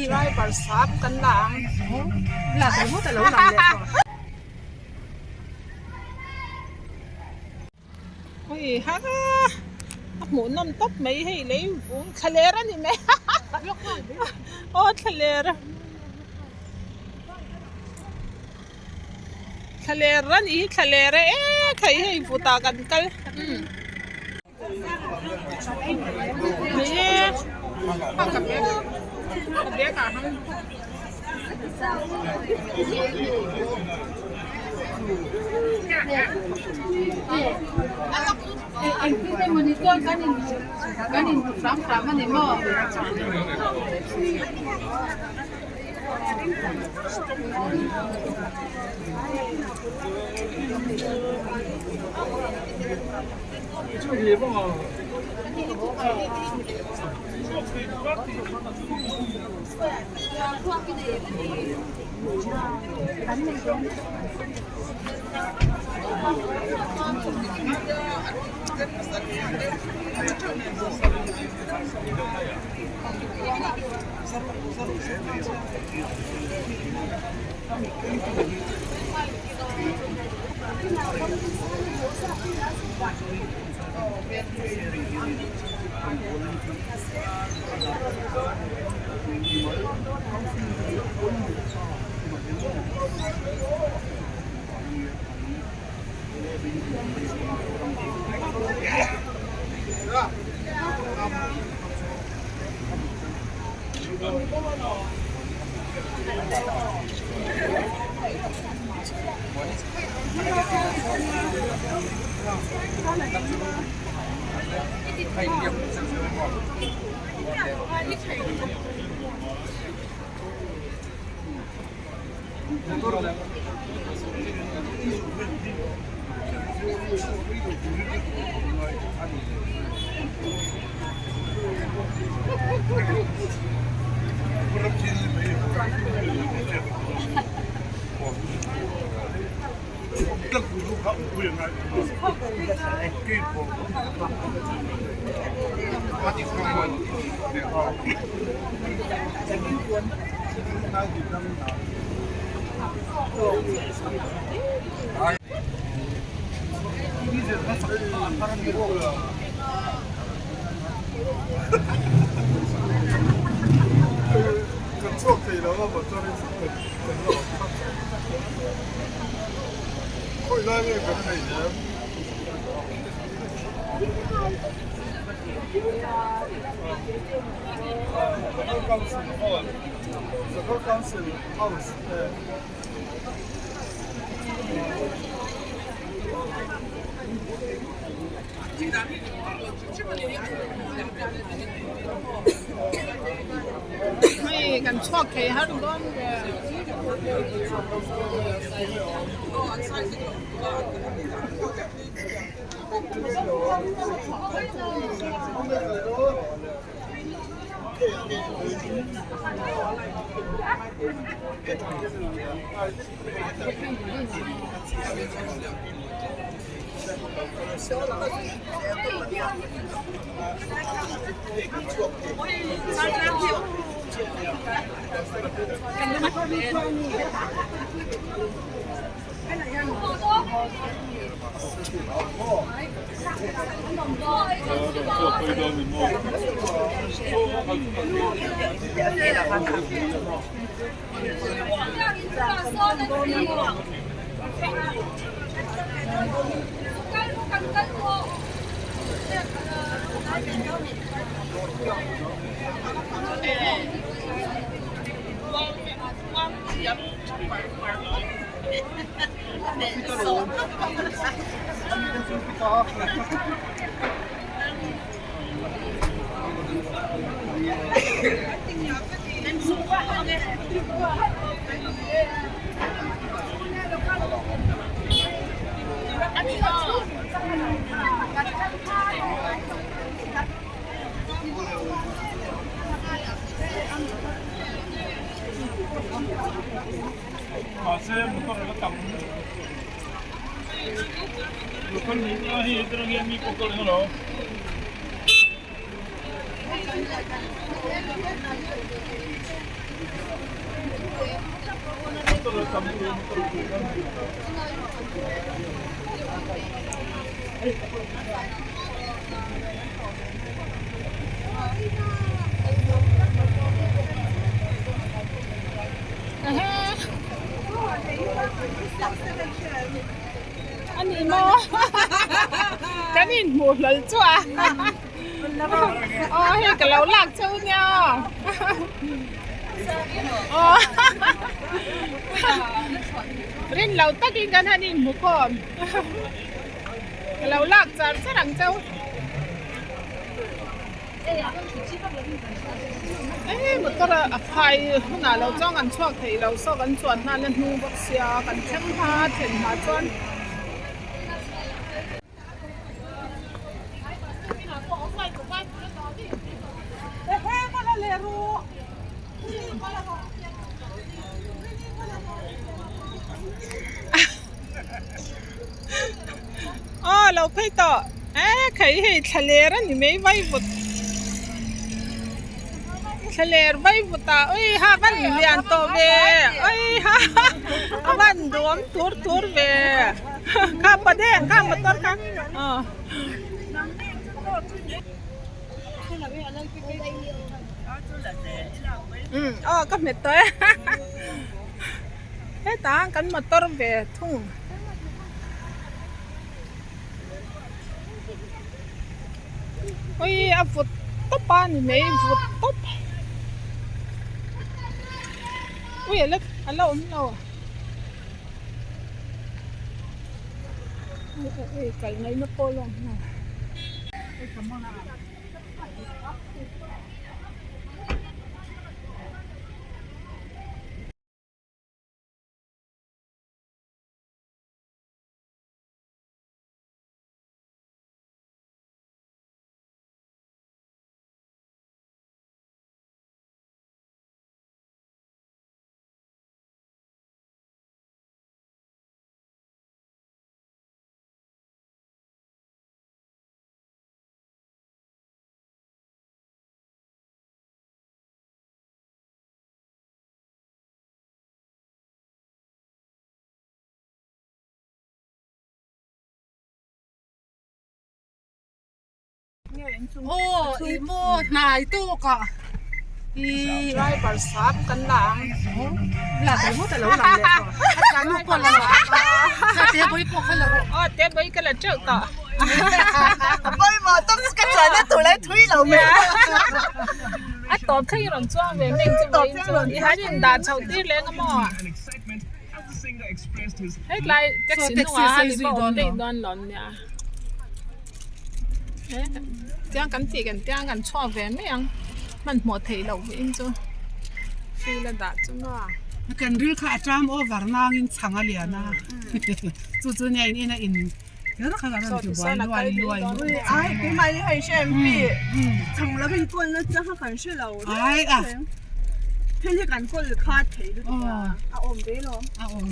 Driver sap kan la ang. Lak ringawt a lo lang leh tawh. Hei ha a hmuh nawm tawp mai hei lei vung thlaler a ni mai aw thlaler thlaler a nih hi thlaler e khai hei vutah kan kal umm. Ni e ka bag ka bag ah hang. Engtin emawni chuan kan in kan in hmu hram hram a ni maw? Hei kan chhuak thei har dawn ve. A ni maw? Kan inhmuh hlawl chu a. Aw hei ka lo lak cheu nia aw. Aw rin lo takin kan han inhmu khawm. Ka lo lak char char ang cheu. Eng motor a phai hunah lo chuan kan chhuak thei lo saw kan chuan hnan a hnu bawk sia kan thleng hma thlen hma chuan. Aw lo phei tawh e khai hei thla ler a ni mai vaivut thla ler vaivut ah ui ha van lian tawh ve ui ha a van duam tur tur ve kha pa deng kha motor kha aw. Aw ka hmet tawh e hetah kan motor ve thung. Ui a vut tawp a ni mai vut tawp ui a la a la awm lo ui kal ngaihna pawh a la awm lo. Aw i maw hnai tawk ah i driver sap kan la ang la thei ngawt a lo lang leh tawh a tlan pawh la lo a te bawi pawh kha la rawh aw te bawi ka la teuh tawh a pawimawh tawp ka chuan a tur lai thui lo mai a tawp thleng i rawn chuang ve mek chu vawiin chuan i han indah chhoh tir leng a maw hetlai taxi hnungah han i va awm daih dawn lo nia tiang kan tih kan tiang kan chhuak ve mai ang hmanhmawh theih loh vawiin chu field a dah chu maw. Kan ril kha a ṭam over nangin chhang a lian a chu chu nia in en a in kher kha kan rawn ti buai luai luai ai keimahni hei hre em pi chhang lam in kawl na chang kha kan hre lo ai a hei hi kan kawl kha thei lutuk a a awm ve lo a awm.